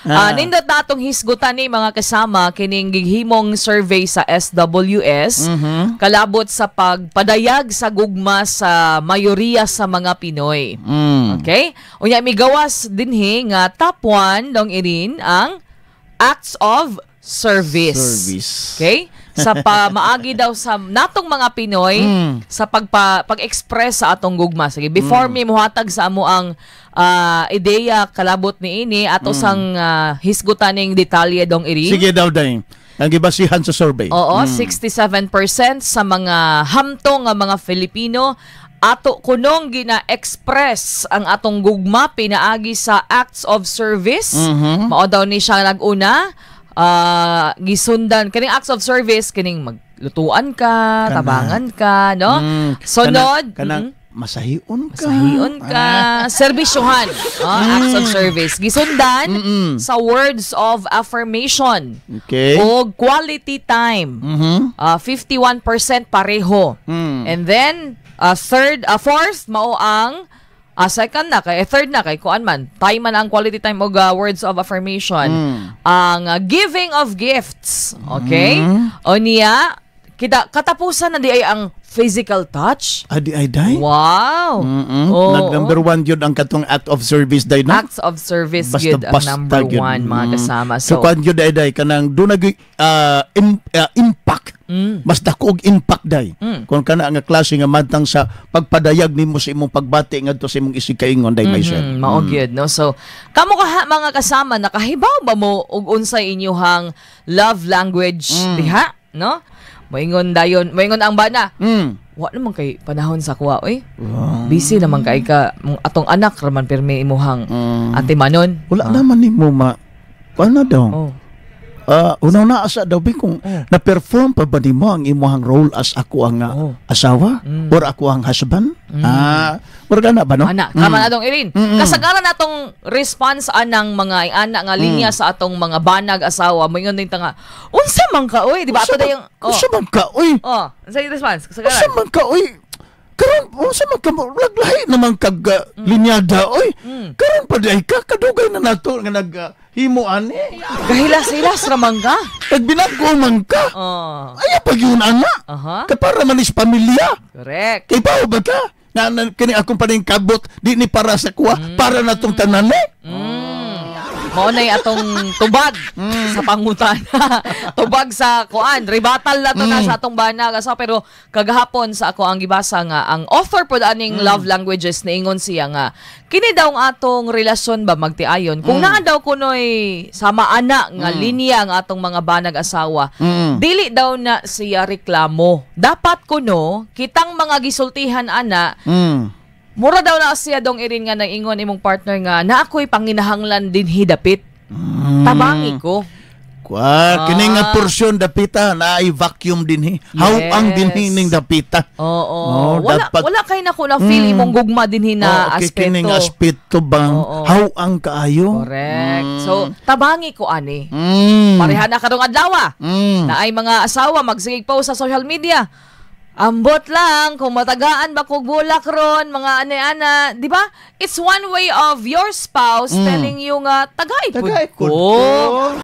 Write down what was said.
Nindot na atong hisgutan ni, mga kasama, kining gihimong survey sa SWS kalabot sa pagpadayag sa gugma sa mayoriya sa mga Pinoy. Okay? Unya migawas dinhi nga top 1, Dong Irin, ang acts of service. Service. Okay? Sa pamaagi daw sa natong mga Pinoy sa pag-express sa atong gugma. Sige, before mi muhatag sa amo ang ideya kalabot niini, ato sang hisgutan ning detalye, Dong Irin. Sige daw, day. Ang gibasihan sa survey. Oo, 67% sa mga hamtong nga mga Filipino ato kunong gina-express ang atong gugma pinaagi sa acts of service. Mao daw ni siya nag-una. Gisundan kaning acts of service, kining maglutuan ka, Kana. Tabangan ka, no? Sunod, Kanang masahion ka. Masahion ka, serbisyuhan, acts of service. Gisundan sa words of affirmation o quality time. 51% pareho. And then third, fourth mao ang second na kay third na kay kuan man. Time man ang quality time og words of affirmation. Ang giving of gifts. Okay? O niya kita katapusan na di ay ang physical touch. Adi ay day. Wow. Oo. Nag number one yun ang katong act of service day, no? Acts of service Basta gyud ang basta number gyud. one, mga kasama. So, So, kuan gyud ay day, kanang doon nag impact. Mas dako og impact day. Kung kana nga klase nga matang sa pagpadayag nimo sa imong pagbati ngadto sa imong isigkaingon day, Michelle. Mao gyud, no? So, kamo kaha, mga kasama, nakahibaw ba mo og unsay inyuhang love language diha, no? Moingon dayon, moingon ang bana. Wa naman kay panahon sa kuha, oy. Busy naman kay ka, atong anak raman pirmi imuhang atimanon. Wala naman nimo ma kuan na daw. Unaw na asa daw bi kung na-perform pa ba nimo ang imuhang role as ako ang asawa or ako ang husband? Murag ana ba, no? Ana, kama na, Dong Irin. Kasagaran atong response anang mga ana nga linya sa atong mga banag asawa, moingon din ta nga, "Unsa man ka oy?" Di ba? Ato dayong oh. Unsa man ka oy? Oh, unsa yung response? Unsa Kasagaran. man ka oy? Karon unsa man ka mo laglahi naman kag linyada oy. Karon pa diay ka, kadugay na nato nga nag himo ani. Gahilas-hilas ra man ka. Nagbinago man ka. Ayaw pag yun ana. Kay para man is pamilya. Correct. Kay bao ba ka? Na kini akong paning kabot di ni para sa kuha, para na tong tanan eh. Mao nay atong tubag sa pangutan. Tubag sa kuan, rebuttal na to na sa atong banag asa, pero kagahapon sa ako ang gibasa nga ang author pod aning love languages, niingon siya nga kini daw ang atong relasyon ba magtiayon kung naa daw kunoy sama ana nga linya ang atong mga banag asawa. Dili daw na siya reklamo. Dapat kuno kitang mga gisultihan ana. Mura daw na siya, Dong Irin, nga nang-ingon imong partner nga na ako'y panginahanglan din hidapit. Tabangi ko. Kwa, kini nga porsyon dapita na ay vacuum dinhi. How ang dinhi ning dapita. Oo. Oh, wala wala kay nako na feel imong gugma dinhi na Oh, okay, aspeto. Kining aspeto bang how ang kaayo. Correct. So tabangi ko ani. Pareha na karong adlaw. Na ay mga asawa magsigig post sa social media. Ambot lang kung matagaan ba kog bulak ron, mga ane-ana, di ba? It's one way of your spouse telling you nga tagay pud Tagay pud ko. ko.